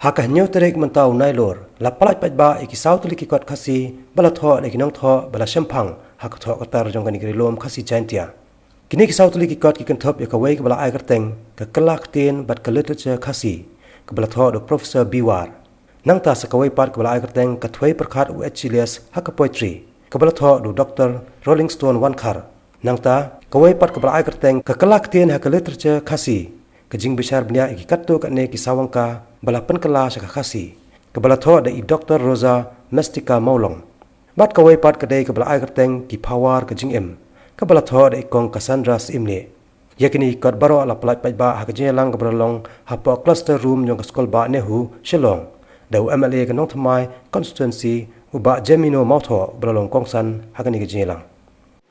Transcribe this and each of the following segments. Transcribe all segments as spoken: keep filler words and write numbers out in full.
Ha ka hynñiew tarik mynta u Nailur, la pyllait paidbah ïa ki saw tylli ki kot Khasi ba la thoh da ki nongthoh ba la shemphang ha ka thoh ka tar jong kane ka Ri Lum Khasi Jaintia. Kine ki saw tylli ki kot ki kynthup ïa kawei kaba la ai kyrteng Ka Kylla Ktien bad ka Literature Khasi, kaba la thoh da u Professor B. War. Nangta sa kawei pat kaba la ai kyrteng Ka Thwei Pyrkhat u H. G. Lias ha ka Poetry, kaba la thoh da u Doctor Rolling Stone Wankhar. Nangta kawei pat kaba la ai kyrteng Ka Kylla Ktien ha ka Literature Khasi, ka jingbishar bniah ïa ki katto katne ki sawangka ba la pynkylla sha ka Khasi, kaba la thoh da i Doctor Rosa Mestika Mawlong. Bad kawei pat ka dei kaba la ai kyrteng Ki Phawar ka Jingim, kaba la thoh da i Kong Cassandra Syiemlieh. Ïa kine ki kot baroh la pyllait paidbah ha ka jingïalang kaba la long hapoh Cluster Room jong ka Skul Bah Nehru, Shillong, da u M L A ka Nongthymmai Constituency, u Bah Jemino Mawthoh, ba la long kongsan ha kane ka jingïalang.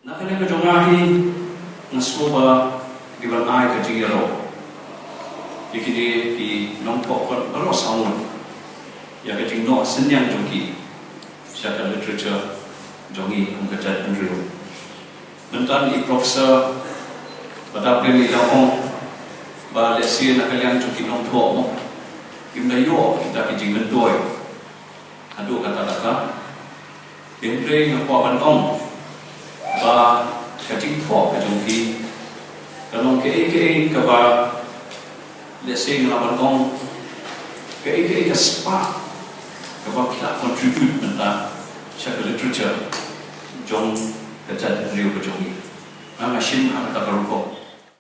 Na ka liang ka jong nga hi, nga sngewbha ba ngi ban ai ka jingïaroh ïa kine ki nongthoh kot baroh saw ngut ïa ka jingnoh synñiang jong ki sha ka literature jong ngi kum ka jaitbynriew. Mynta i Professor Bah Dapdeng i la ong ba lehse na ka liang jong ki nongthoh mo, kim da ïoh kita ki jingmyntoi haduh katta katta. Hynrei nga kwah ban ong ba ka jingthoh ka jong ki ka long kaei kaei kaba, lehse nga lah ban ong, kaei kaei ka spah kaba ki lah contribute mynta sha ka literature jong ka jaitbynriew ka jong ngi. Nga, nga shim ha kata ka rukom.